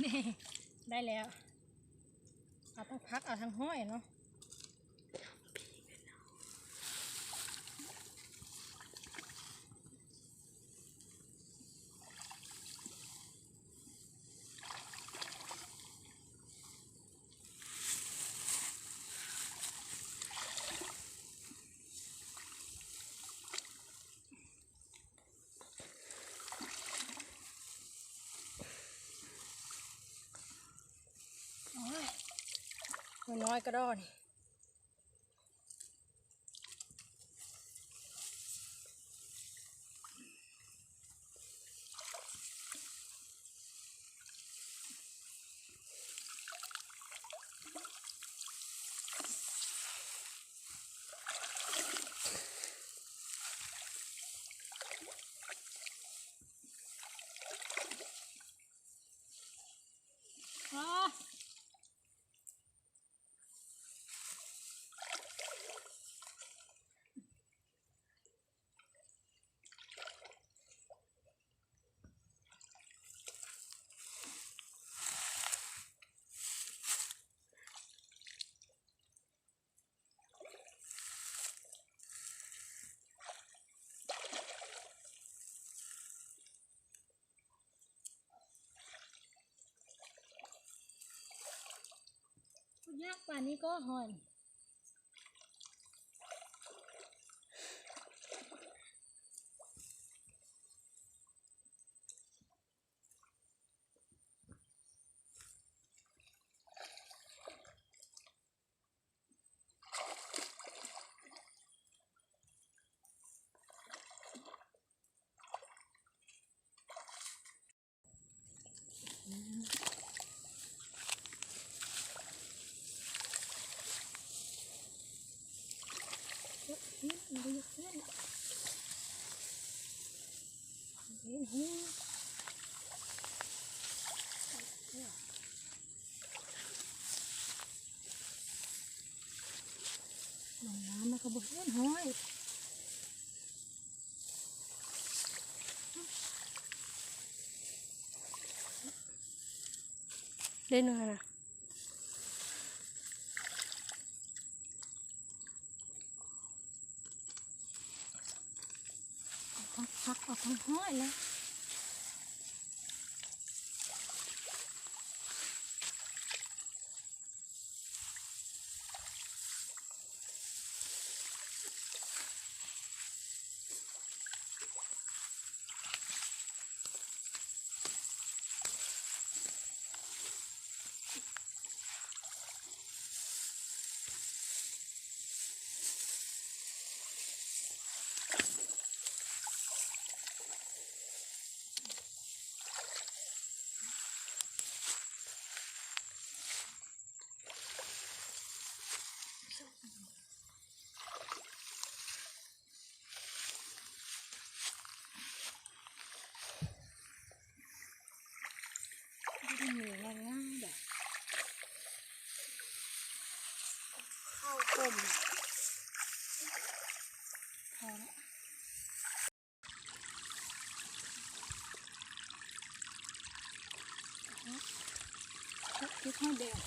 ນີ້ ໄດ້ແລ້ວ ເອົາທັງຜັກເອົາທັງຫອຍເນາະ. ໂອ້ຍ ນ້ອຍໆກະດໍນີ້. ຍາກປານນີ້ກໍຫອຍ. ລົງນ້ຳມັນກະບໍ່ເຫັນຫອຍ. ໄດ້ໜຶ່ງຫັ້ນນະ. ເອົາທັງຜັກເອົາທັງຫອຍເລີຍ. ບໍ່ໄດ້ມີງ່າຍໆດອກ ເຂົ້າກົມ ພໍລະ. ເກັບຫອຍແດງ.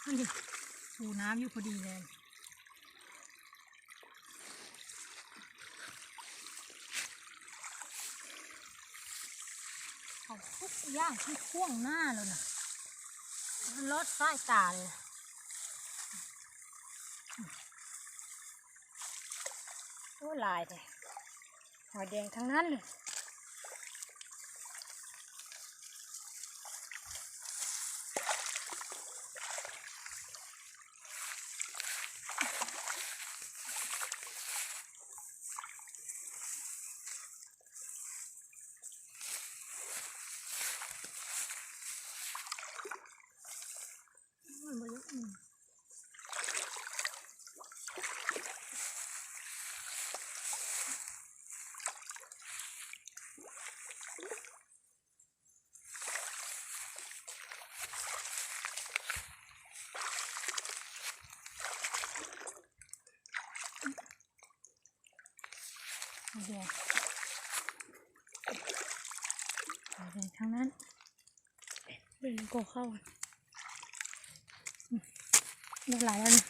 ອັນນີ້ ປູນ້ຳຢູ່ພໍດີແລ້ວ ເອົາທຸກຢ່າງທີ່ຂວາງໜ້າແລ້ວນະ ລອດສາຍຕາເລີຍ. ຫຼາຍແທ້ ຫອຍແດງທັງນັ້ນເລີຍ. ทางนั้น เดินก็เข้า ได้หลายแล้วนะ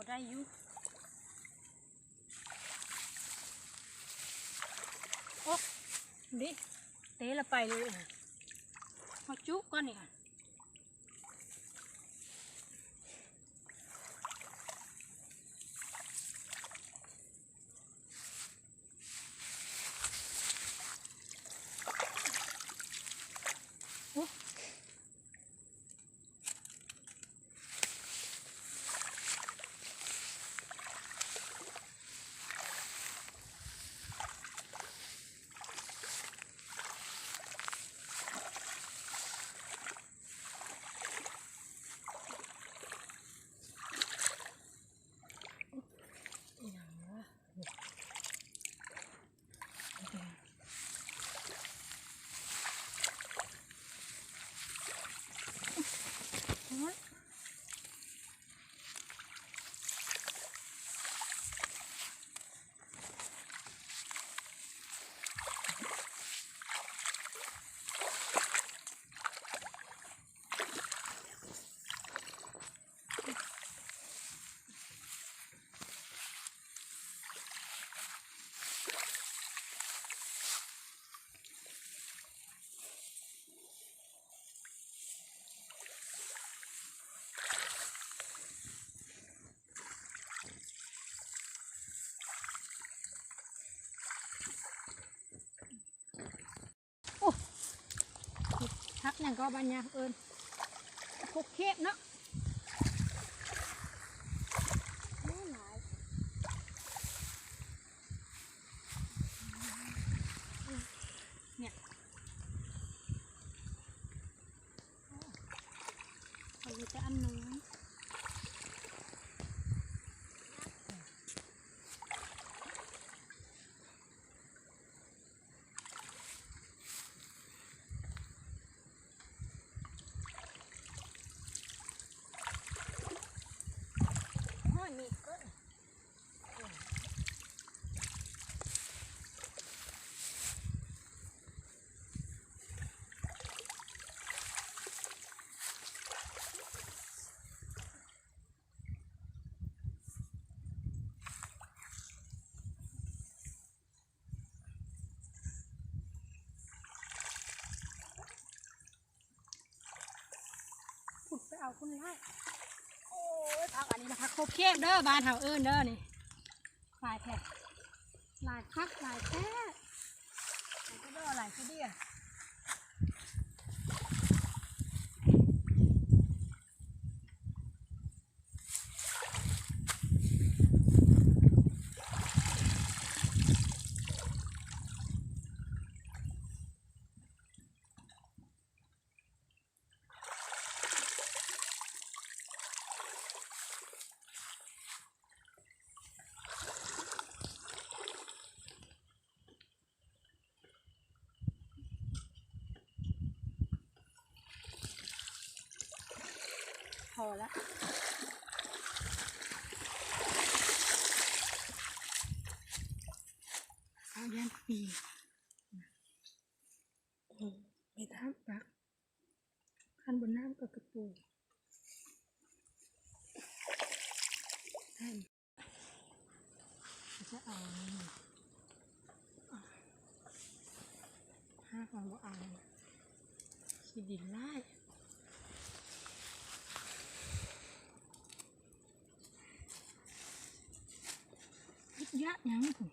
พอได้อยู่ โอ๊ะ ดิ เตะละไปเลยอะ มาจุก่อนนี่อะ โอ้ ผักหยังก็บ้านยาเอิ้น ผักเข็บเนาะ โอ้ หลาย เนี่ย เอาเลยจะอันน้อย โอ้ย มีดเปิ้น พุ้นไปเอาพุ้นหลาย โอ้ย ผักอันนี้นะ ผักโคบเข็บเด้อ บ้านเฮาเอิ้นเด้อนี่ หลายแท้ หลายคัก หลายแท้ หลายกะเด้อ หลายกะเดี้ย โ ພໍລະ ເອົາຢ້ານປີ ເຮັດຮາກປັກ ຄັນບໍ່ນ້ຳກໍກະປູ ຈະເອົາ ຮາກມັນບໍ່ເອົາ ຂີ້ດິນຫຼາຍ ເຮັດຢາກຫຍັງພຸ້ນ.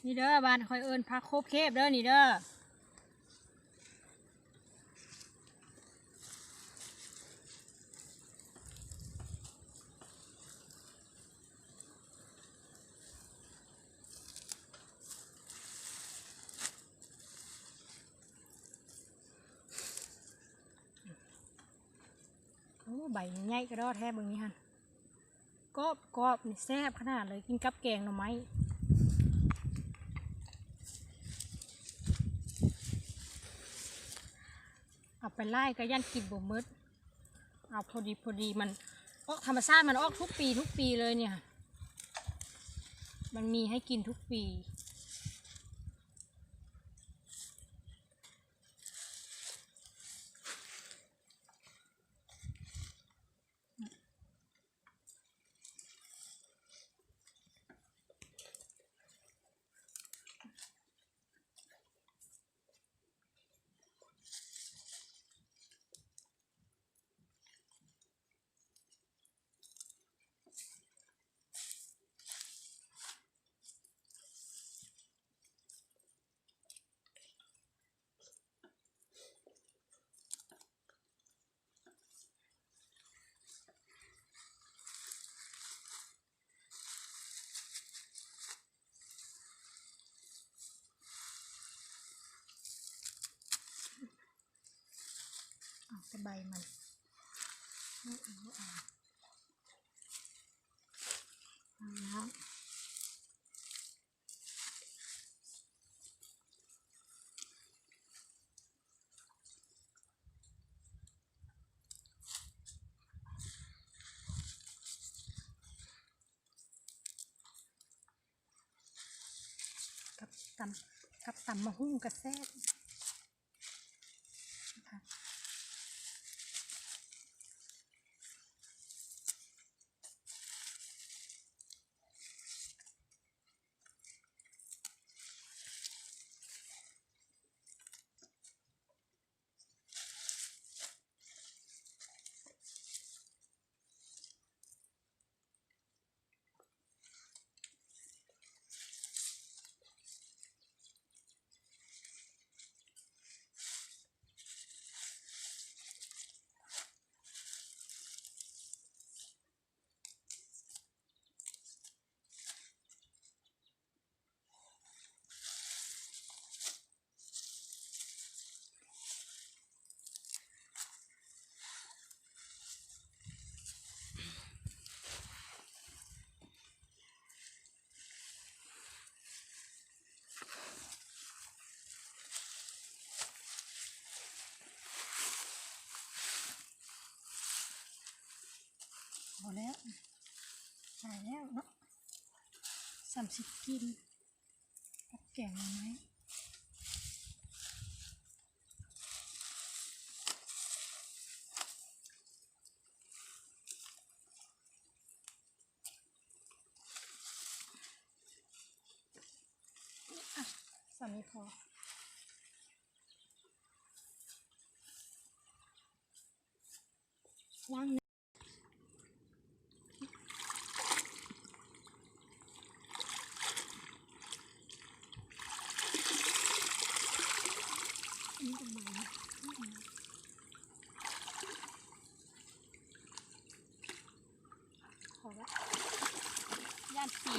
ນີ້ເດີ ບ້ານຂ້ອຍເອີ້ນຜັກໂຄບເຄບເດີ ນີ້ເດີ. ໂອ້ ໃບໃຫຍ່ກະດໍແທ້ ເບິ່ງນີ້ຫັ້ນ ກອບໆ ນີ້ແຊບຂະໜາດເລີຍ ກິນກັບແກງໜໍ່ໄມ້ ເອົາໄປຫຼາຍກະຢ້ານກິນບໍ່ໝົດ ເອົາພໍດີໆ ມັນອອກທຳມະຊາດ ມັນອອກທຸກປີ ທຸກປີເລີຍນີ້ ມັນມີໃຫ້ກິນທຸກປີ. ເອົາແຕ່ໃບມັນ ເອົາ ເອົາ ເອົາ ເອົາແລ້ວ. ກັບຕຳ ກັບຕຳໝາກຫຸ່ງກະແຊບ. ພໍແລ້ວ ຫຼາຍແລ້ວເນາະ ສາມສິບກິນ ກັບແກງໜໍ່ໄມ້. ສ່ຳນີ້ພໍ ວາງ ພໍລະ ຢ້ານປີ